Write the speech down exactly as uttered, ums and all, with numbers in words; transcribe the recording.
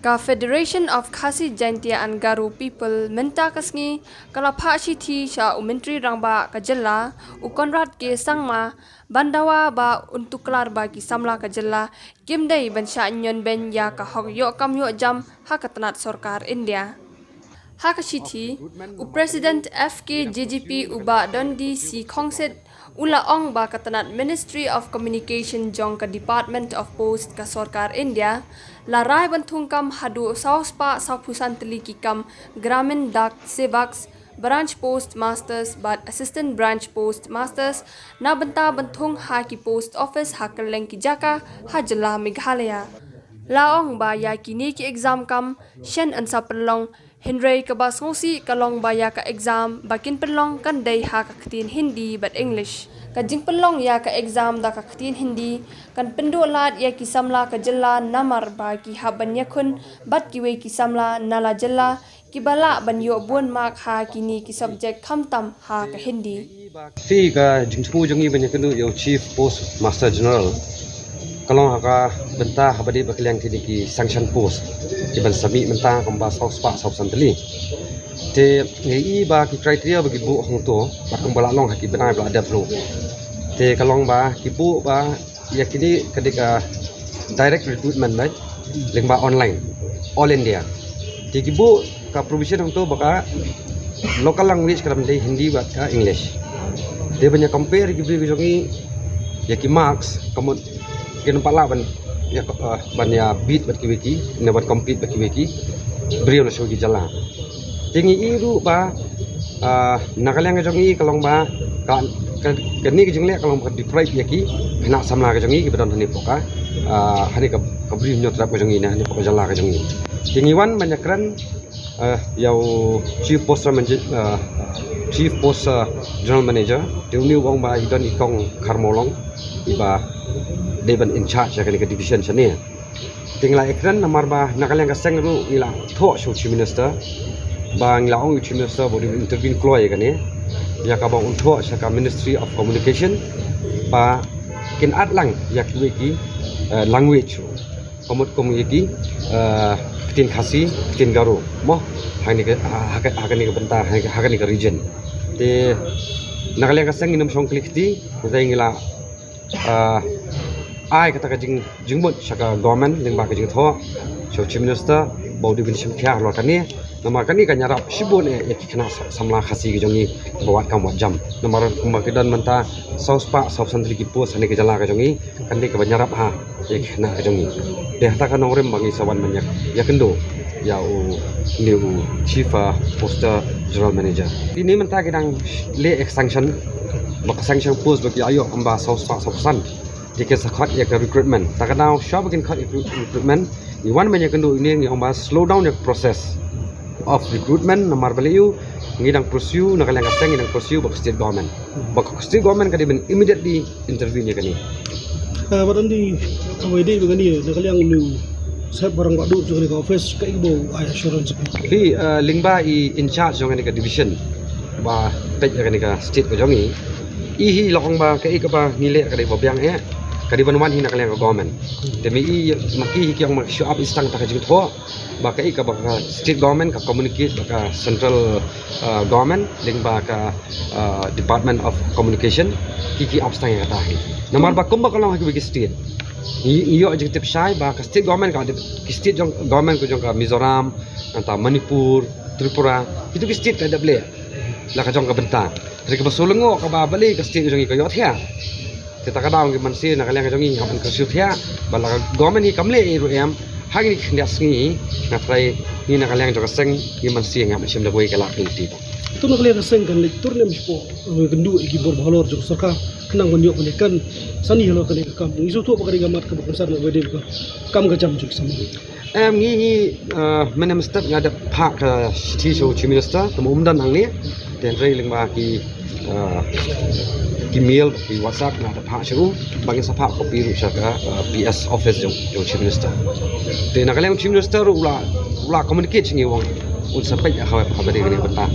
Ka Federation of Khasi Jaintia and Garo People mynta ka sngi ka la phah shithi sha u Myntri Rangbah ka jylla u Conrad K Sangma ban dawa ba un tuklar ba ki samla ka jylla kim dei ban shah ñion beiñ ïa ka hok ïoh kam ïoh jam ha ka tnat sorkar India. Ha ka shithi, u President F K J G P u Bah Dundee C Khongsit u la ong ba ka tnat Ministry of Communication jong ka Department of Post ka sorkar India la rai ban thung kam haduh saw spah saw phew san tylli ki kam Gramin Dak Sevaks, Branch Post Masters bad Assistant Branch Post Masters na bynta ban thung ha ki post office ha kylleng ki jaka ha jylla Meghalaya. La ong ba ïa kine ki exam kam shen yn sa pynlong, hynrei kaba sngewsih ka long ba ïa ka exam ba kin pynlong kan dei ha ka ktien Hindi bad English. Ka jingpynlong ïa ka exam da ka ktien Hindi kan pynduh lad ïa ki samla ka jylla namar ba ki hap ban ïakhun bad kiwei ki samla na la jylla kiba lah ban ïoh bun mark ha kine ki subject khamtam ha ka Hindi. Te ka jingthmu jong ngi ban ïakynduh ïa u Chief Post Master General ka long ha ka bynta haba dei ba ka liang kine ki sanction post ki ban sa mih mynta kumba saw spah saw phew san tylli. Te ngi i ba ki criteria ba ki buh hangto ba kumba la long ha ki bnai ba la dep ruh. Te ka long ba ki buh ba ïa kine ka dei ka direct recruitment, right? Lyngba online, all India. Te ki buh ka provision hangto ba ka local language ka dei Hindi bad ka English. Te ban ïa compare ki briew ki jong ngi ïa ki marks ka mut kin pat lah ban ïa, uh, ban ïa beat bad kiwei ki, ne ban compete bad kiwei ki briew na shuh ki jylla. Te ngi i ruh ba, ah, na ka liang ka jong ngi ka long ba ka, ka, kane ka jingleh ka long ba ka deprive ïa ki khynnah samla ka jong ngi kiba don hangne hapoh ka, ah, hangne ka, ka Bri Hynñiewtrep ka jong ngi, ne hangne hapoh ka jylla ka jong ngi. Te ngi wan ban ïakren, ah, ïa u Chief Post Manager, ah, Chief Post, ah, General Manager. Te une u ong ba i don i Kong Kharmawlong iba dei ban in charge ïa kane ka division shane. Te ngi la ïakren namar ba na ka liang ka seng ruh ngi la thoh sha u Chief Minister ba ngi la ong ïa u Chief Minister ba u dei intervene kloi ïa kane, ïa kaba un thoh sha ka Ministry of Communication ba kin add lang ïa kiwei ki, eh, language ruh. Ka mut kum ïa ki, eh, ktien Khasi, ktien Garo mo, ha kane ka, ha, ha, ha kane ka bynta, ha, ha kane ka region. Te na ka liang ka seng ngin ym shong kli kti, te ngi la ah, ai kata ka jing, jingmut sha ka government lyngba ka jingthoh sha u Chief Minister ba u dei ban shim khia halor kane. Namar kane kan ïarap shibun eh ïa ki khynnah sa-, samla Khasi ka jong ngi ba wad kam wad jam. Namar kumba ki don mynta saw spah saw phew san tylli ki post hangne ka jylla ka jong ngi, kan dei kaba ïarap ha ïa ki khynnah ka jong ngi. Te hata ka nongrim ba ngi sa wan ban ïa, ïakynduh ïa u, ne u Chief, ah, Post General Manager. Kine mynta ki dang leh ïa ka sanction, ba ka sanction post ba ki ïoh kumba saw spah saw phew san. Te ki sa khot ïa ka recruitment. Ta ka daw shuwa ba kin khot ïa ka recruitment, ngi wan ban ïakynduh ine ngi ong ba slow down ïa ka process of recruitment namar balei, ngi dang pursue, na ka liang ka seng ngi dang pursue bad ka state government. Ba ka state government ka dei ban immediately intervene ïa kane. Eh, Bah Dundee, kawei de ba kane na ka liang une u Sep ba rangbah duh jong kane ka office, kaei ba u ai assurance? Hi, eh, lyngba i in charge jong kane ka division ba peit ïa kane ka state ka jong ngi, i hi la ong ba kaei kaba ngi leh ka dei ba biang eh, ka dei ban wan hi na ka liang ka government. Te ma i, ma ki hi ki ong ba shu ap i stang ta ka jingthoh ba kaei kaba ka state government ka communicate bad ka central, uh, government lyngba ka, uh, Department of Communication, ki ki ap stang ïa kata hi. Namar ba kumba ka long ha kiwei ki state, ngi, ngi ïoh jingtip shai ba ka state government ka dep, ki state jong government ka jong ka Mizoram, nangta Manipur, Tripura, kitu ki state ka dep leh la ka jong ka bynta. Hynrei kaba shu lyngngoh kaba balei ka state ka jong ngi ka ïohthiah. Te ta ka daw ngi mynsiem na ka liang ka jong ngi ngam kyrsiew thiah ba la ka government hi kam leh ei ruh em ha kine ki khyndiat sngi. Nga trai ngi na ka liang jong ka seng ngi mynsiem ngam shym da wei ka la pynti. To na ka liang ka seng kan leit tur ne em shapoh, eh, kynduh ïa ki bor ba halor jong ka sorkar khnang ban ïoh ban ïakren sani halor kane ka kam. Ngi sngewthuh ba ka dei ka mat kaba kongsan, kaba dei ka kam ka jam jong ki samla. Em, ngi hi, eh, mynne mynstep nga dep phah ka shithi sha u Chief Minister, te ma um don hangne, te hynrei lyngba ki, eh, ki mail, ki WhatsApp nga dep phah sha u, ba ngin sa phah copy ruh sha ka, eh, P S office jong, jong Chief Minister. Te na ka liang u Chief Minister ruh u la, u la communicate sha ngi u ong un sa peit ha, ha ba dei kane ka bynta.